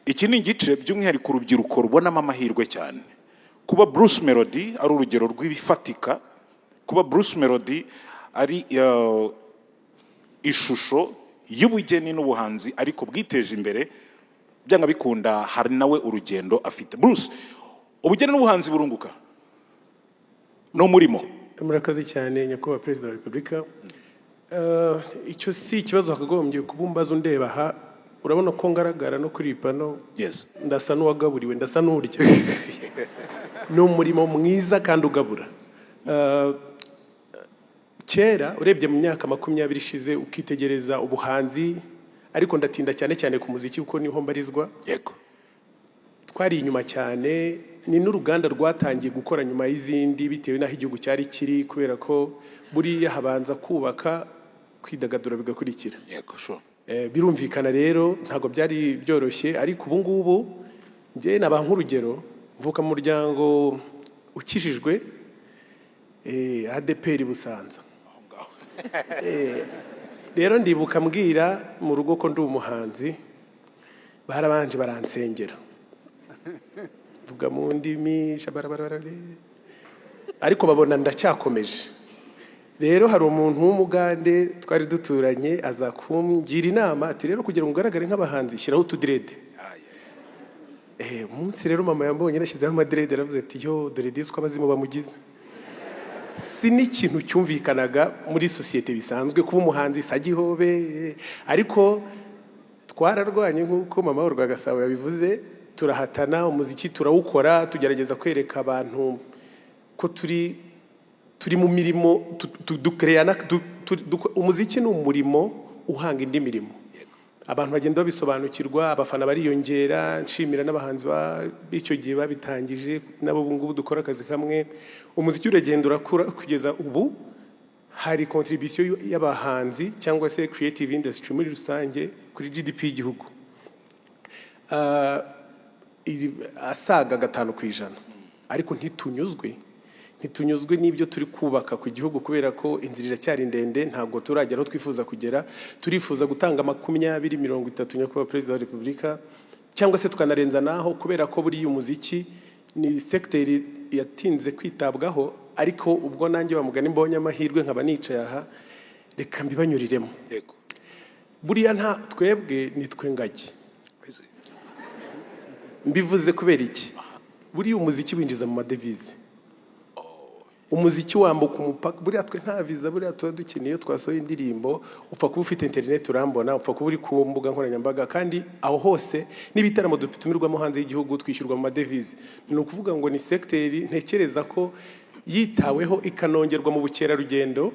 Iki ni igice by'umwihariko urubyiruko rubonamo amahirwe cyane. Kuba Bruce Melody ari urugero rw'ibifatika, kuba Bruce Melody ari ishusho y'ubugeni n'ubuhanzi ariko bwiteje imbere, byanga bikunda hari nawe urugendo afite. Bruce, ubugeni n'ubuhanzi burunguka? Ni umurimo? Murakoze cyane, Nyakubahwa Perezida wa Repubulika. Icyo si ikibazo wakagombye kuba umbaza. Undeba aha, urabona ko ngaragara no kuri iyi pano. Ndasa n'uwagaburiwe, ndasa n'urya. Ni umurimo mwiza kandi ugabura. Kera urebye mu myaka 20 ishize, ukitegereza ubuhanzi, ariko ndatinda cyane cyane ku muziki kuko niho mbarizwa, twari inyuma cyane. Ni n'uruganda rwatangiye gukora nyuma y'izindi bitewe n'aho igihugu cyari kiri, kubera ko buriya habanza kubaka, kwidagadura bigakurikira. yego sure Birumvikana rero ntabwo byari byoroshye, ariko ubu ngubu njye nabaha nk'urugero. Mvuka mu muryango ukijijwe, ADEPR Busanza. Aho ngaho. Rero ndibuka mbwira mu rugo ko ndi umuhanzi, barabanje baransengera, vuga mu ndimi shabarabarabara, ariko babona ndacyakomeje. Rero hari umuntu w'umugande twari duturanye, aza kungira inama ati: "Rero kugira ngo ugaragare nk'abahanzi, shyiraho utudreads." Umunsi rero mama yambonye nashyizeho amadreads, aravuze ati: "Yo, dore disi uko abazimu bamugize." Si n'ikintu cyumvikanaga muri sosiyete bisanzwe kuba umuhanzi sagihobe, ariko twararwanye nk'uko mama wa Rwagasabo yabivuze, turahatana, umuziki turawukora, tugerageza kwereka abantu ko turi mu mirimo dukereya umuziki ni umurimo uhanga indi mirimo. Abantu bagenda babisobanukirwa, abafana bariyongera. Nshimira n'abahanzi b'icyo gihe babitangije, nabo ubu ngubu dukora akazi kamwe. Umuziki uragenda urakura kugeza ubu hari contribution y'abahanzi cyangwa se creative industry muri rusange kuri GDP y'igihugu asaga 5%. Ariko ntitunyuzwe n'ibyo turi kubaka ku gihugu, kubera ko inzira iracyari ndende, ntabwo turagera aho twifuza kugera. Turifuza gutanga 20, 30, Nyakubahwa Perezida wa Repubulika, cyangwa se tukanarenza naho, kubera ko buriya umuziki ni segiteri yatinze kwitabwaho. Ariko ubwo nanjye bamugani mbonye amahirwe nkaba nicaye aha, reka mbibanyuriremo. Buriya nta twebwe nitwe ngagi. Mbivuze kubera iki? Buriya umuziki winjiza mu madevize, umuziki wambuka umupaka. Buriya twe nta viza buriya tuba dukeneye iyo twasohoye indirimbo. Upfa kuba ufite interineti urambona, upfa kuba uri ku mbuga nkoranyambaga, kandi aho hose n'ibitaramo dutumirwamo hanze y'igihugu twishyurwa mu madevize. Ni ukuvuga ngo ni segiteri ntekereza ko yitaweho ikanongerwa mu bukerarugendo,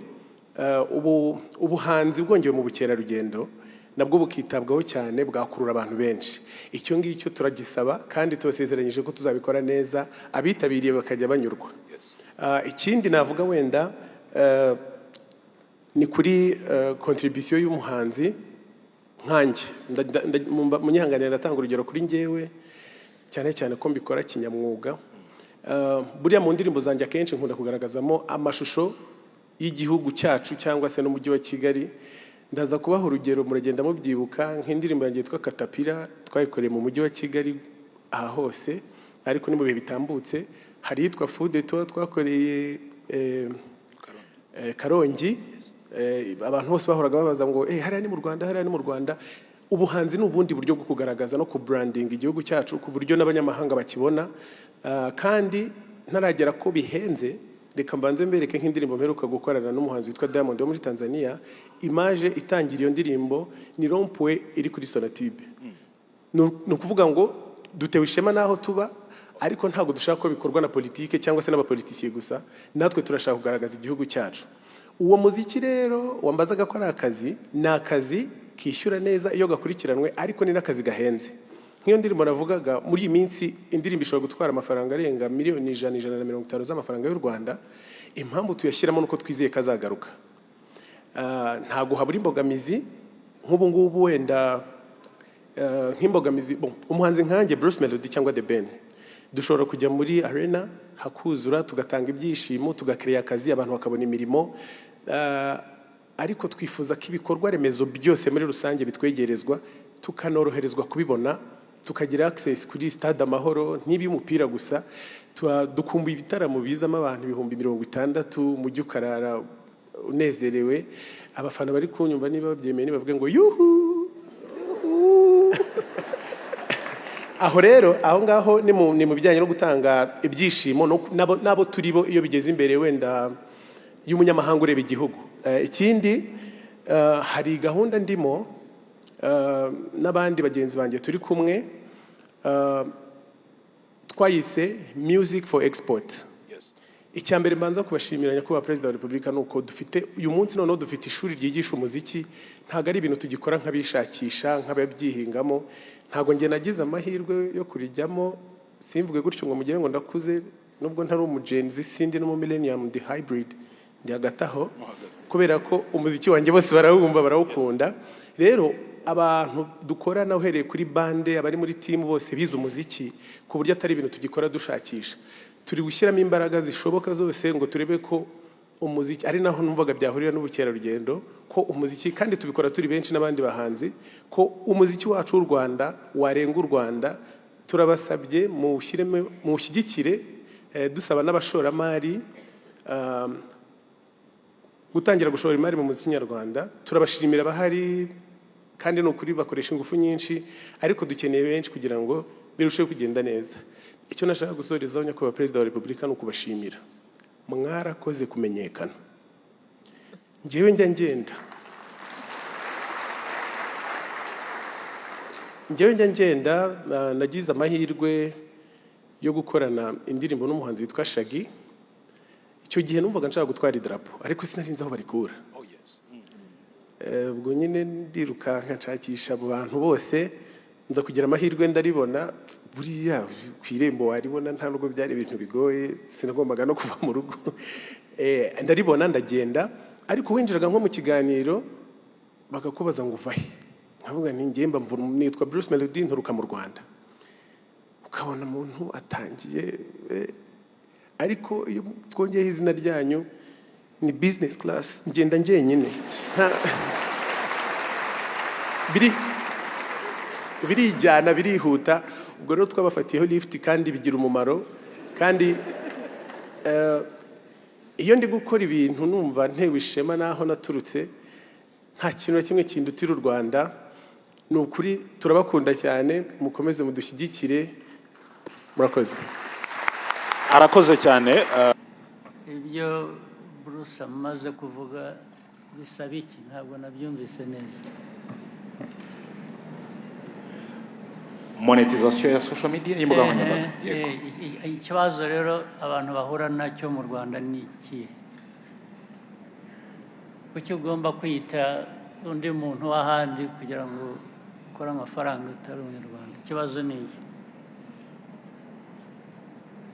ubu ubuhanzi bwongewe mu bukerarugendo nabwo bukitabwaho cyane, bwakurura abantu benshi. Icyo ngicyo turagisaba kandi tubasezeranyije ko tuzabikora neza, abitabiriye bakajya banyurwa. Ikindi navuga wenda ni kuri contribution y'umuhanzi nkanjye. Munyihanganire, ndatanga urugero kuri njyewe, cyane cyane ko mbikora kinyamwuga. Buriya mu ndirimbo zanjye akenshi nkunda kugaragazamo amashusho y'igihugu cyacu cyangwa se n'umujyi wa Kigali. Ndaza kubaha urugero, muragenda mubyibuka, nk'indirimbo yanjye yitwa Katapira twayikoreye mu mujyi wa Kigali aha hose, ariko ni mu bihe bitambutse. Hari iyitwa Fude tuba twakoreye Karongi. Abantu bose bahoraga babaza ngo: "Hariya ni mu Rwanda, hariya ni mu Rwanda." Ubuhanzi ni ubundi buryo bwo kugaragaza no kubrandinga igihugu cyacu ku buryo n'abanyamahanga bakibona. Kandi ntaragera ko bihenze, reka mbanze mbereke nk'indirimbo mperuka gukorana n'umuhanzi witwa Diamond wo muri Tanzania. Image itangira iyo ndirimbo ni rond-point iri kuri Sonatube. Ni ukuvuga ngo dutewe ishema n'aho tuba, ariko ntabwo dushaka ko bikorwa na politike cyangwa se n'abapolitisiye gusa, natwe turashaka kugaragaza igihugu cyacu. Uwo muziki rero wambazaga ko ari akazi, ni akazi kishyura neza iyo gakurikiranwe, ariko ni n'akazi gahenze. Nk'iyo ndirimbo navugaga, muri iyi minsi indirimbo ishobora gutwara amafaranga arenga miliyoni 100, 150 z'amafaranga y'u Rwanda. Impamvu tuyashyiramo ni uko twizeye ko azagaruka. Ntabwo habura imbogamizi nk'ubu ngubu wenda nk'imbogamizi, bon, umuhanzi nkanjye Bruce Melody cyangwa The Ben dushobora kujya muri arena hakuzura, tugatanga ibyishimo, tugakereya akazi, abantu bakabona imirimo. Ariko twifuza ko ibikorwa remezo byose muri rusange bitwegerezwa, tukanoroherezwa kubibona. Tukagira access kuri Stade Amahoro, ntibe umupira gusa. Dukumbuye ibitaramo bizamo abantu 60,000, umujyi ukarara unezerewe. Abafana bari kunyumva, niba babyemeye, nibavuge ngo yuhu yuhu. Aho rero, aho ngaho ni mu bijyanye no gutanga ibyishimo n'abo turi bo iyo bigeze imbere wenda y'umunyamahanga ureba igihugu. Ikindi, hari gahunda ndimo n'abandi bagenzi banjye turi kumwe, twayise Music for Export. Icya mbere mbanza kubashimira, Nyakubahwa Perezida wa Repubulika, ni uko dufite uyu munsi noneho dufite ishuri ryigisha umuziki. Ntabwo ari ibintu tugikora nk'abishakisha, nk'ababyihingamo. Ntabwo njye nagize amahirwe yo kurijyamo, simvuge gutyo ngo mugire ngo ndakuze, nubwo ntari umu Gen Z, sindi no mu millennium, ndi hybrid, ndi hagati aho, kubera ko umuziki wanjye bose barawumva, barawukunda. Rero abantu dukorana, uhereye kuri bande, abari muri team bose bize umuziki, ku buryo atari ibintu tugikora dushakisha. Turi gushyiramo imbaraga zishoboka zose ngo turebe ko umuziki, ari naho numvaga byahurira n'ubukerarugendo, ko umuziki, kandi tubikora turi benshi n'abandi bahanzi, ko umuziki wacu w'u Rwanda warenga u Rwanda. Turabasabye muwushyiremo, muwushyigikire, dusaba n'abashoramari gutangira gushora imari mu muziki nyarwanda. Turabashimira abahari, kandi ni ukuri bakoresha ingufu nyinshi, ariko dukeneye benshi kugira ngo birusheho kugenda neza. Icyo nashaka gusorezaho, Nyakubahwa Perezida wa Repubulika, ni ukubashimira. Mwarakoze kumenyekana. Njyewe njya ngenda, nagize amahirwe yo gukorana indirimbo n'umuhanzi witwa Shaggy. Icyo gihe numvaga nshaka gutwara idarapo, ariko sinari nzi aho barikura. Ubwo nyine ndirukanka nshakisha abo bantu bose, nza kugira amahirwe ndaribona. Buriya ku irembo waribona, nta nubwo byari ibintu bigoye, sinagombaga no kuva mu rugo. Ndaribona ndagenda, ariko winjiraga nko mu kiganiro bakakubaza ngo uva he, nkavuga nti njye mba nitwa Bruce Melody, nturuka mu Rwanda. Ukabona umuntu atangiye, ariko iyo twongeyeho izina ryanyu ni business class, ngenda njyenyine. Biri birijyana, birihuta. Ubwo rero twabafatiyeho lift, kandi bigira umumaro. Kandi iyo ndi gukora ibintu numva ntewe ishema n'aho naturutse. Nta kintu na kimwe kindutira u Rwanda. Ni ukuri turabakunda cyane, mukomeze mudushyigikire. Murakoze. Arakoze cyane. Ibyo Bruce amaze kuvuga bisaba iki? Ntabwo nabyumvise neza. Monetization ya social media, y'imbuga nkoranyambaga. Yego. Ikibazo rero abantu bahura nacyo mu Rwanda ni ikihe? Kuki ugomba kwita undi muntu w'ahandi kugira ngo ukore amafaranga utari Umunyarwanda? Ikibazo ni iki?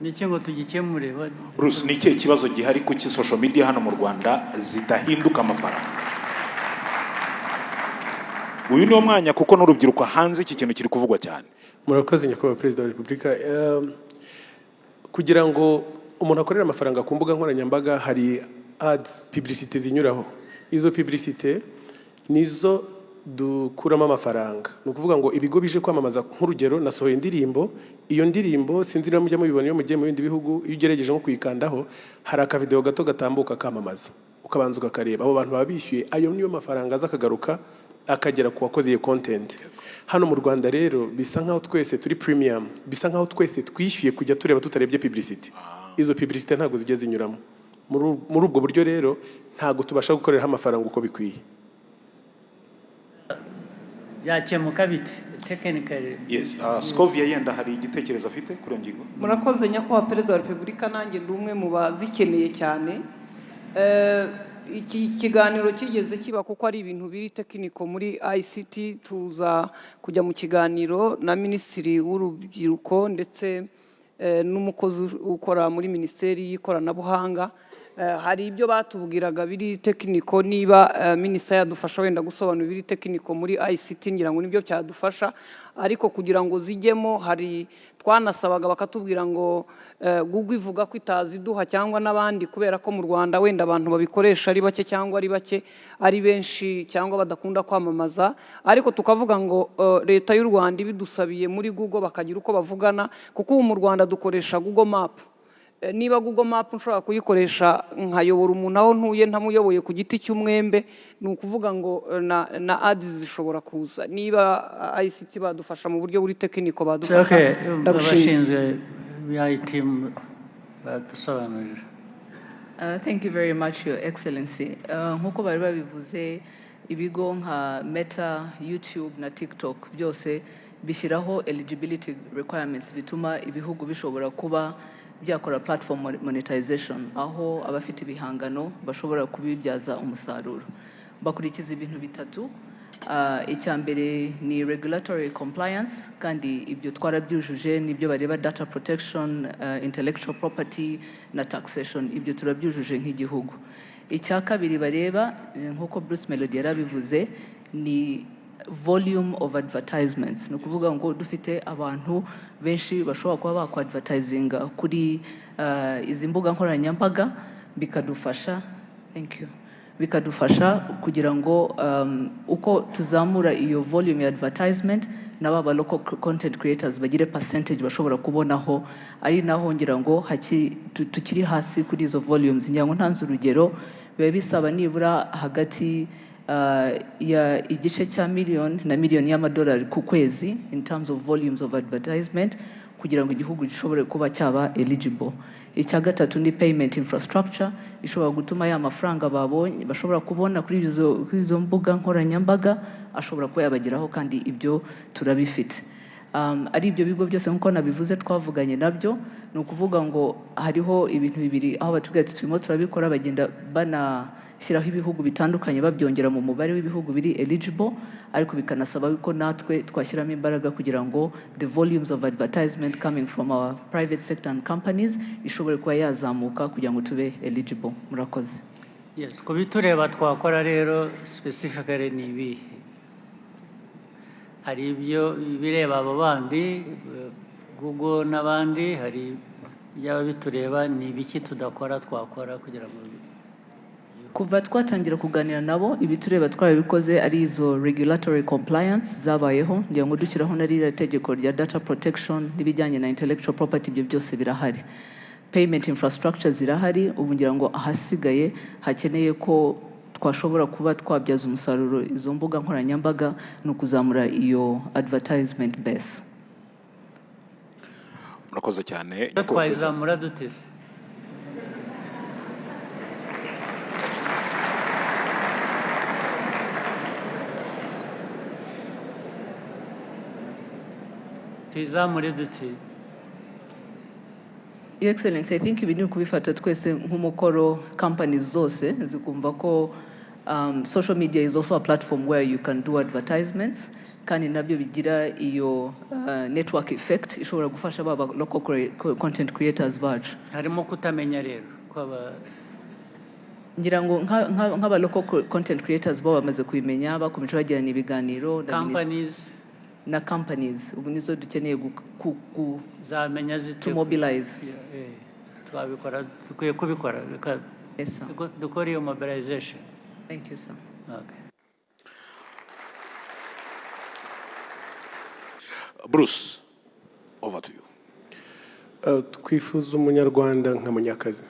Ni iki ngo tugikemure? Bruce, ni ikihe kibazo gihari? Kuki social media hano mu Rwanda zidahinduka amafaranga? Uyu niwo mwanya, kuko n'urubyiruko hanze iki kintu kiri kuvugwa cyane. Murakoze, Nyakubahwa Perezida wa Repubulika. Kugira ngo umuntu akorere amafaranga ku mbuga nkoranyambaga, hari ads, publicité zinyuraho. Izo publicité nizo dukuramo amafaranga. Ni ukuvuga ngo ibigo bije kwamamaza, nk'urugero nasohoye indirimbo, iyo ndirimbo sinzi niba mujya mubibona iyo mugiye mu bindi bihugu, iyo ugerageje nko kuyikandaho hari akavideo gato gatambuka kamamaza, ukabanza ukakareba. Abo bantu baba bishyuye, ayo niyo mafaranga aza akagaruka akagera ku wakoze iyo content. Hano mu Rwanda rero bisa nkaho twese turi premium, bisa nkaho twese twishyuye kujya tureba tutarebye publicity. Izo publicity ntabwo zijya zinyuramo. Muri ubwo buryo rero ntabwo tubasha gukoreraho amafaranga uko bikwiye. Byakemuka bite technically? Yes, Scovia yenda hari igitekerezo afite kuri iyo ngingo. Murakoze, Nyakubahwa Perezida wa Repubulika. Nanjye ndi umwe mu bazikeneye cyane. Iki kiganiro kigeze kiba, kuko ari ibintu biri technical muri ICT, tuza kujya mu kiganiro na Minisitiri w'Urubyiruko ndetse n'umukozi ukora muri Minisiteri y'Ikoranabuhanga. Hari ibyo batubwiraga biri technical. Niba minisita yadufasha wenda gusobanura ibiri technical muri ICT, ngira ngo nibyo cyadufasha. Ariko kugira ngo zijyemo, hari twanasabaga bakatubwira ngo Google ivuga ko itaziduha cyangwa n'abandi, kubera ko mu Rwanda wenda abantu babikoresha ari bake, cyangwa ari bake, ari benshi, cyangwa badakunda kwamamaza. Ariko tukavuga ngo leta y'u Rwanda ibidusabiye muri Google, bakagira uko bavugana, kuko ubu mu Rwanda dukoresha Google Map. Niba Google Map nshobora kuyikoresha nkayobora umuntu aho ntuye, ntamuyoboye ku giti cy'umwembe, ni ukuvuga ngo na ads zishobora kuza. Niba ICT badufasha mu buryo buri technical, badufasha. Okay. Ndagushimiye. Abashinzwe IT badusobanurira. Thank you very much, Your Excellency. Nk'uko bari babivuze, ibigo nka Meta, YouTube na TikTok byose bishyiraho eligibility requirements bituma ibihugu bishobora kuba byakora platform monetization, aho abafite ibihangano bashobora kubibyaza umusaruro. Bakurikiza ibintu bitatu. Icya mbere ni regulatory compliance, kandi ibyo twarabyujuje. Nibyo bareba: data protection, intellectual property na taxation. Ibyo turabyujuje nk'igihugu. Icya kabiri bareba, nk'uko Bruce Melody yarabivuze, ni volume of advertisements. Ni ukuvuga ngo dufite abantu benshi bashobora kuba bakwadvertisinga kuri izi mbuga nkoranyambaga, bikadufasha, thank you, bikadufasha kugira ngo uko tuzamura iyo volume ya advertisement, nabo aba local content creators bagire percentage bashobora kubonaho. Ari naho ngira ngo tukiri hasi kuri izo volumes. Ngira ngo ntanze urugero, biba bisaba nibura hagati ya igice cya miliyoni na miliyoni y'amadolari ku kwezi in terms of volumes of advertisement kugira ngo igihugu gishobore kuba cyaba eligible. Icya gatatu ni payment infrastructure ishobora gutuma ya mafaranga babonye, bashobora kubona kuri izo mbuga nkoranyambaga, ashobora kuba yabageraho, kandi ibyo turabifite. Ari ibyo bigo byose, nk'uko nabivuze, twavuganye nabyo. Ni ukuvuga ngo hariho ibintu bibiri aho batubwira ati turimo turabikora, bagenda banashyiraho ibihugu bitandukanye, babyongera mu mubare w'ibihugu biri eligible, ariko bikanasaba ko natwe twashyiramo imbaraga kugira ngo the volumes of advertisement coming from our private sector and companies ishobore kuba yazamuka kugira ngo tube eligible. Murakoze. Yes, ku bitureba twakora rero specifically ni ibihe? Hari ibyo bireba abo bandi, Google n'abandi, hari ibyaba bitureba. Ni ibiki tudakora twakora kugira ngo Kuva twatangira kuganira nabo, ibitureba twarabikoze, ari izo regulatory compliance zabayeho, ngira ngo dushyiraho na ririya tegeko rya data protection n'ibijyanye na intellectual property. Ibyo byose birahari, payment infrastructure zirahari. Ubu ngira ngo ahasigaye hakeneye ko twashobora kuba twabyaza umusaruro izo mbuga nkoranyambaga ni ukuzamura iyo advertisement base. Murakoze cyane, Iyo Nyakubahwa Perezida. Twayizamura dute se? Tuyizamure dute? Your Excellency, I think ibi ni ukubifata twese nk'umukoro, companies zose zikumva ko social media is also a platform where you can do advertisements, kandi nabyo bigira iyo network effect ishobora gufasha baba local content creators bacu. Harimo kutamenya rero kwaba Ngira ngo nk'aba local content creators bo bamaze kubimenya, bakomeje bagirana ibiganiro na companies. Na companies ubu nizo dukeneye Zamenya zite? to mobilize. Yeah, twabikora, dukwiye kubikora. Reka Yes, sir. Dukore iyo mobilization. Thank you, sir. Okay. Bruce, over to you. Twifuza umunyarwanda nka Munyakazi.